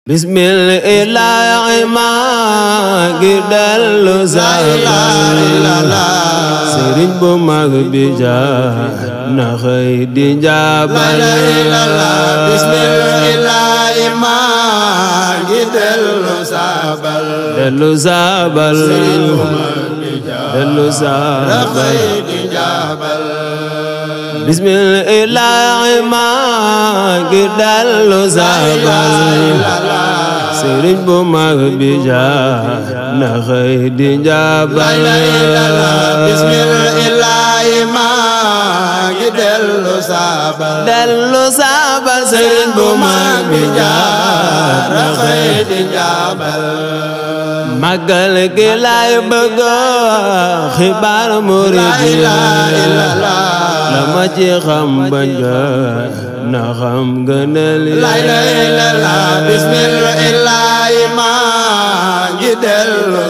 Bismillah maa ngi dellu sabal Sëriñ bu mag bi jaar na xëy di njaabal Bismillah maa ngi dellu sabal dellu sabal Sëriñ bu mag bi jaar dellu na sabal xëy di njaabal Bismillah maa ngi dellu sabal Sëriñ bu mag bi jaar na xëy di njaabal Bismillah maa ngi dellu sabal Sëriñ bu mag bi jaar na xëy di njaabal màggal gi laay bëgg xibaar murid yi la ma ci xam ba njëkk na xam gënal Bismillah maa ngi dellu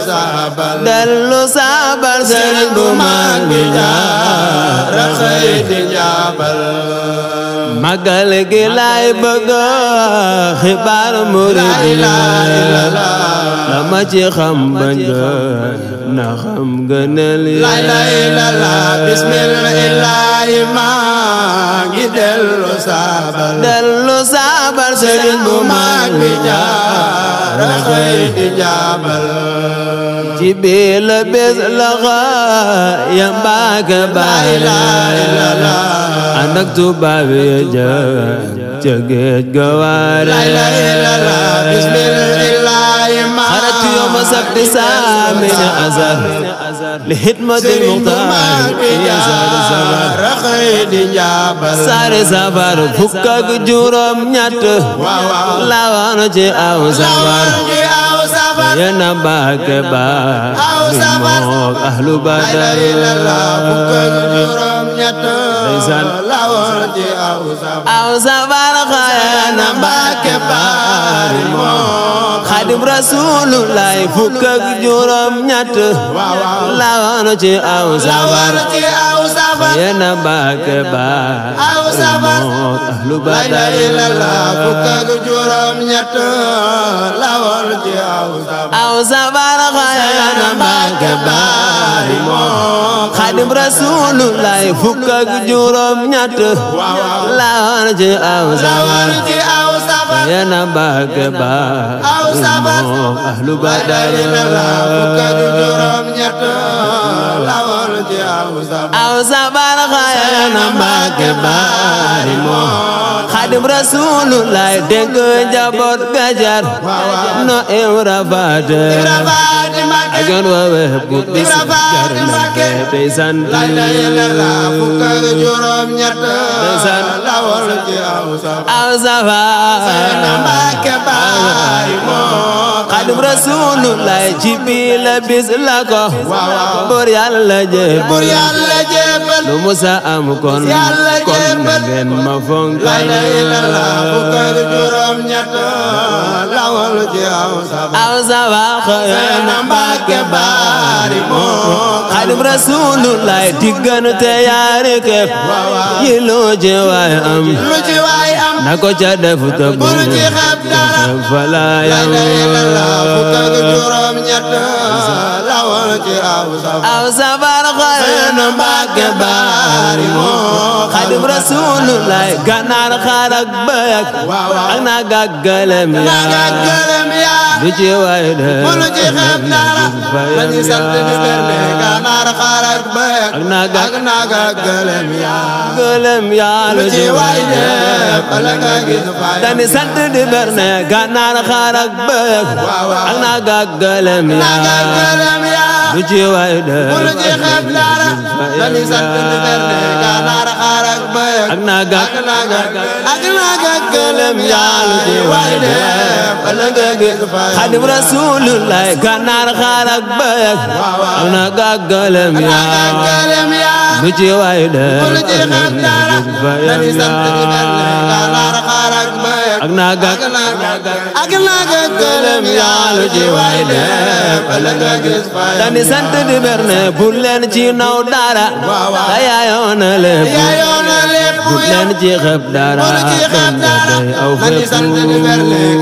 sabal Sëriñ bu mag bi jaar na xëy di njaabal màggal gi laay bëgg xibaar murid yi la ma ci xam ba njëkk na xam gënal Bismillah maa ngi dellu sabal Sëriñ bu mag bi jaar na xëy di njaabal ci biir la bés la ya Mbàkke baay ànd ak tubaab ya ca géej ga waare Bismillah xaratu yawma sabti saamina azar li xidmatil muxtaar na xëy di njaabal saare safar fukk ak juróom ñett la woon ci aw safar yéen a Mbàkke baay mook ahlu Badar fukk ak juróom ñett la woon ci aw safar xayaan a Mbàkke baay mook Xaadim Rasulullah fukk ak juróom ñett la woon ci aw safar yéen a Mbàkke baay mook ahlu Badar fukk ak juróom ñett la woon ci aw safar xayaan a Mbàkke baay mook Xaadim Rasulullah fukk ak juróom ñett la woon ci aw safar yéen a Mbàkke baay mook ahlu Badar fukk ak juróom ñett la woon ci aw safar xayaan a Mbàkke baay mook Xaadim Rasulullah dénk njaboot ga jar no Ibra Faati ak yoon woowe bu bis jar na tey sant fukk ak juróom ñett la woon ci aw safar Mbàkke baay mook Xaadim Rasulullah ci biir la bis la ko Buur Yàlla jébbal lu Musa am kon na ngeen ma fonkal fukk ak juróom ñett la woon ci aw safar xëy na Mbàkke baay mook Xaadim Rasulullah diggante yaari képp yi lu ci waay am na ko ca def te bu ci xeeb dara falaayam fukk ak juróom ñett la woon ci aw safar xëy na Mbàkke baay mook Xaadim Rasulullah gànnaar xaar ak bëy ak na gàggalem yaa du ci waay de lu ci xeeb dara dañuy sant di berne gànnaar xaar ak bëy ak na gàggalem yaa lu ci waay de bala nga gis fay dañuy sant di berne gànnaar xaar ak bëy ak na gàggalem yaa du ci waay de lu ci xeeb dara dañuy sant di berne gànnaar xaar ak bëy ak na gàggalem yaa lu ci waay de bala nga gis fay Xaadim Rasulullah gànnaar xaar ak bëy ak na gàggalem yaa du ci waay de lu ci xeeb dara dañuy sant di berne gànnaar xaar ak bëy ak naagak gëlëm yaalu ji waay dem bala nga gis fayam dani sant di berne bul leen ci naw dara ta yaayoona lépp bul leen ci xeb dara day aw fépp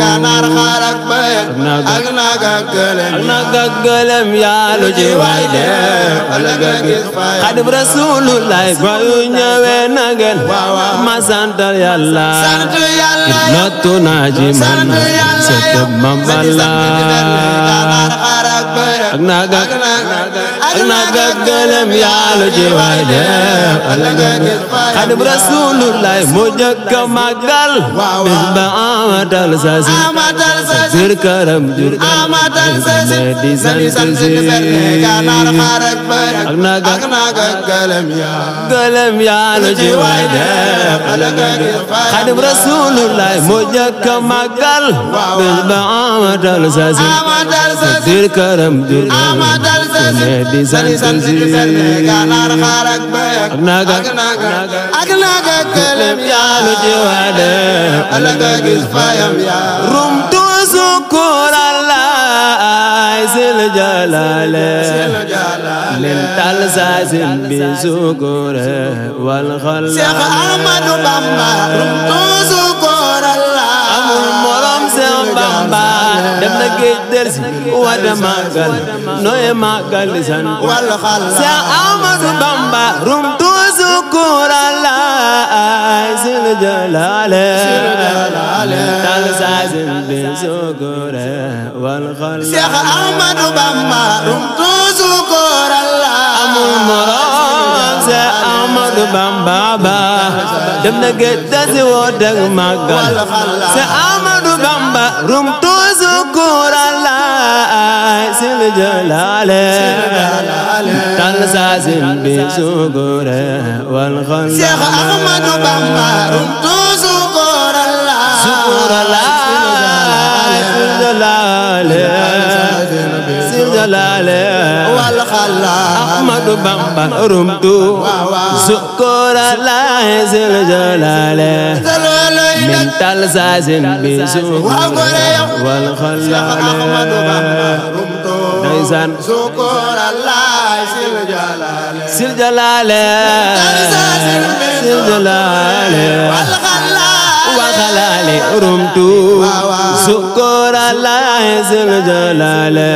ganaar xaar ak bëy ak naagak gëlëm yaalu ji waay dem bala nga gis fayam Xadim Rasulullah ba yu ñëwee na ngeen ma santal Yàlla nottu naa ci man sëtëb Mam Balla ak naagak gëlëm yaalu ji waay dem Xadim Rasulullah moo jëkk a màggal bis ba amatal sasi biir këram jur di sant si ak naagak gëlëm yaalu ji waay dem Xadim Rasulullah moo jëkk a màggal bis ba amatal sasi biir këram jur di sant si ak naagak gëlëm yaalu ji waay dem rum tuusu kuralaay sil jalale min tal saasin bi sukure wal xalla Seex Ahmadu Bamba rum tuusu kuralaay amul morom Seex Bamba dem na géej del si wada màggal nooy màggal di sant wal xalla Seex Ahmadu Bamba rum tuusu kuralaay sil jalale tal saasin bi sukure wal xalla Seex Ahmadu Bamba rum tuusu kuralaay amul morom Seex Ahmadu Bamba dem na géej del si wada màggal Seex Ahmadu Bamba rum tuusu kuralaay sil jalale tal saasin bi sukure wal xalla Seex Ahmadu Bamba rum tuusu kuralaay sil jalale wal xalla Ahmadu Bamba rum tuusu kuralaay sil jalale min tal saasin bi sukure wal xalla ndeysaan sil jalale wal xalaale rum tuusu kuralaay sil jalale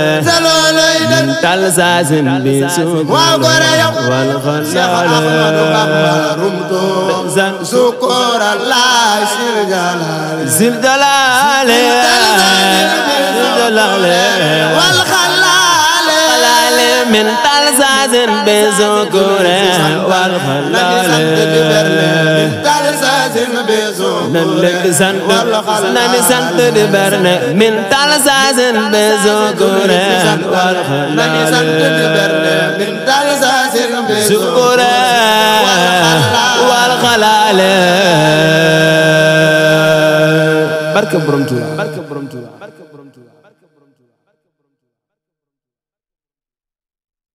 min tal saasin bi sukure wal xalla sil jalale wal xalaale min tal saasin bi sukure wal xalla nan leen di sant nani sant di berne min tal saasin bi sukure wal xalla sukure wal xalaale barke Borom Tuuba